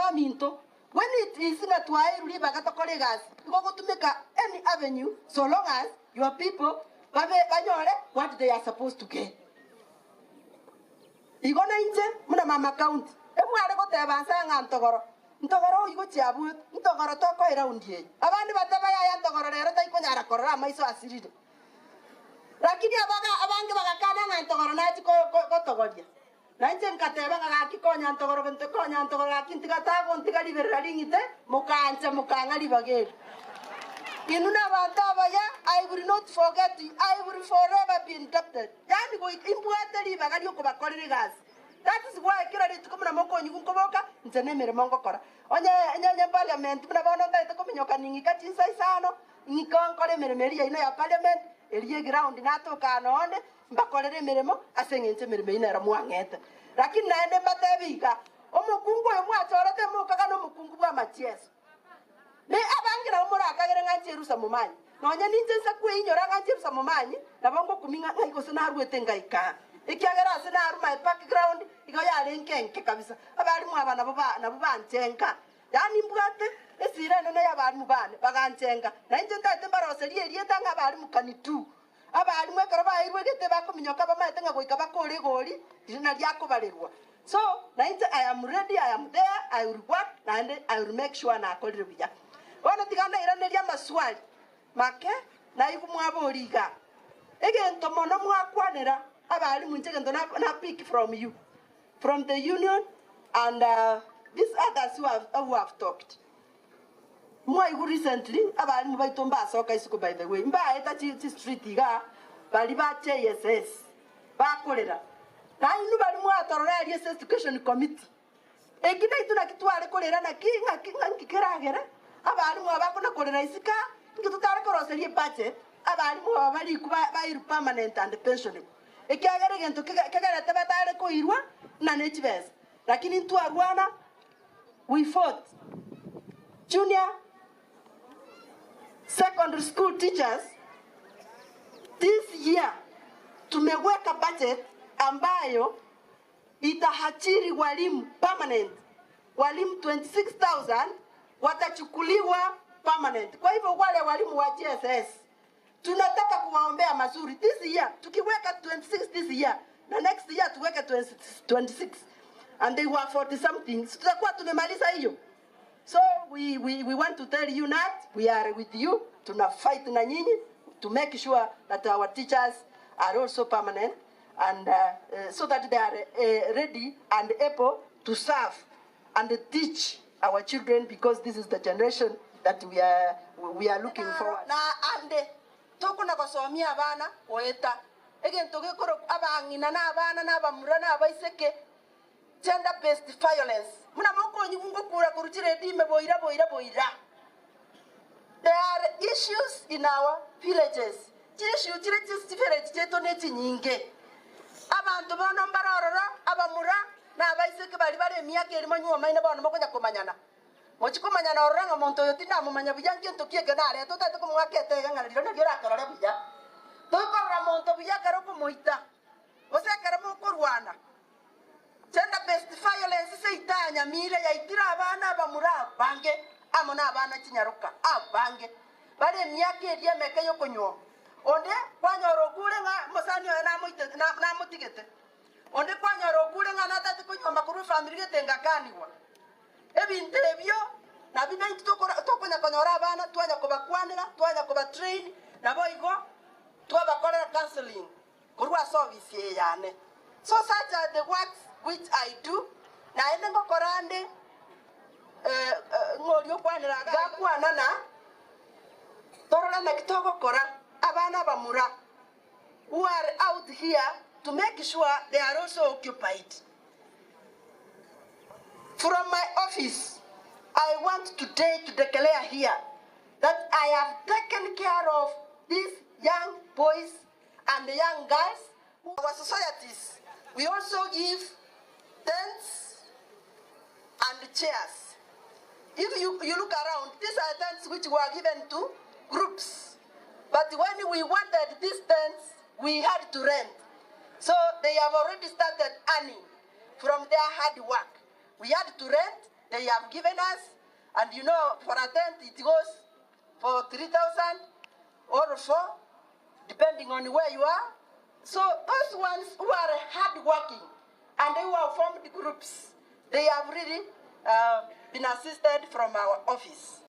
baminto, when it is ng'a twaeirwe ribaga tokore egasi, igo gotumeka any avenue so long as your people babe banyore what they are supposed to get. Igo nainche buna mama county, emware goteba nse ng'a ntogoro, ntogoro oyio gochia abwo, ntogoro tokoe round eye. Abande bateba yaya ntogoro rero taikonyara korora amaiso asirire. Lakini abaga abange bagakana ng'a ntogoro nachie gotogoria. Na inche ngateba ng'a gaki konya ntogoro gento konya ntogoro gaki ntiga tagontiga riberera ring'ite, mokancha mokang'a ribaga eri. Inwe nabanto abaya, I will not forget you, I will forever be indebted. Yaani goika imbwate ribaga riokobakorera egasi. That is why kera rituko buna mokonyigwa nkoboka, inche nemeremo ngokora. Onye onye parliament buna bono ntagete kominyoka ning'ika chinsa isano, ng'ika nkore emeremo eria yaino ya parliament, eria eground natoka aa nonde, Mbakorere emeremo ase engencho emeremo eyio nero mwang'ete. Lakini naende mbateebie iga, Omokungu oyo mwachorete mokaga nomokungu bw'amachieso. Ne abange nabo morakagere ng'a nchie rusa momanyi. Nonya ninche nsa kweinyora ng'a nchie rusa momanyi, nabo ngokumia ng'a ng'ai gose naruete ngaika aa. Ekiagera ase narwa my background igo yarenge enke kabisa. Abalimu aba nabo ba nabo banchenka. Yaani mbwate esira enene y'abalimu bane, baganchenga. Na inche ntaete mbaroserie erieta ng'a abalimu kani tu. Abalimu ekero baeirwe egete bakominyoka bamaete ng'a goika bakore egori riria nario akobarerwa. So nainche I am ready, I am there, I will work naende I will make sure nakorire buya. Bono tiga ndairanerie amaswali make naigwe mwaboria igaa. Egento mono mwakwanera abalimu inche egento na na pick from you, from the union and these others who have who have talked. Mwaigwa recently abalimu baito mbasoka isiko by the way, mbaeta chi chi street igaa baria ba JSS bakorera. Nainwe baria mwatorora aria ase education committee, eki naintwe naki tware korera naki ng'aki ng'a nki keragere abalimu aba bakona korera isiko aa, inki totare koroseria ebudget abalimu aba barikwe ba bairwe permanent and pensionable. Ekiagera egento kege kegerete batare koirwa ng'a ne chibesa, lakini ntwarwana. We fought junior secondary school teachers this year tumeweka budget ambayo itaajiri walimu permanent, walimu 26,000 watachukuliwa permanent. Kwa hivyo wale walimu wa JSS tunataka kuwaombea mazuri this year, tukiweka 26 this year na next year tuweke 26 and they were 40 something, tutakuwa tumemaliza hiyo. So we, we, we want to tell you that we are with you, tuna fight na nyinyi to make sure that our teachers are also permanent and uh, uh, so that they are uh, ready and able to serve and teach our children because this is the generation that we are, we are looking forward. Na ande tokona gosomia abana goeta egento gekorokwa abang'ina na abana na abamura na abaiseke gender based violence buna mokonyigwa ngokura korwa chiredio ime boira boira boira. There are issues in our villages, chiissue chire chivillage chiaito nechinyinge. Abanto bono mbare ororo abamura na abaiseke baria bare emiaka eria monyuomaine bono mokonya komanyana. Mochie komanyana ororo ng'a omonto oyo tindamomanya buya ngento ki eke narete otagete komoaka etege ng'a rirorio nario orakorore buya. Toikorora monto buya ekero okomoita, gose ekero mokorwana. Gender based violence seita nyamira yaitire abana abamura abange amo nabana chinyaroka abange bare emiaka eria emeke yokonyuoma. Onde kwanyora okure ng'a omosani oye namoite namotigete. Onde kwanyora okure ng'a natagete konyuoma korwa efamiri gete ngakanigwa. Ebinto ebio nabio naintwe tokora tokonya konyora abana twanya kobakwanera, twanya kobatrain, naboigo twabakorera counselling. Korwa ase ofisi eye yane. So such are the works which I do, naende ngokora nde ng'a oria okwanera iga gakwana na torore naki togokora abana abamura who are out here to make sure they are also occupied. From my office, I want today to declare here that I have taken care of these young boys and young girls who our societies we also give tents and chairs. If you, you look around, these are tents which were given to groups. But when we wanted these tents, we had to rent. So they have already started earning from their hard work. We had to rent. they have given us, and you know for a tent it goes for 3,000 or 4, depending on where you are. So those ones who are hardworking and who have formed groups, they have really been assisted from our office.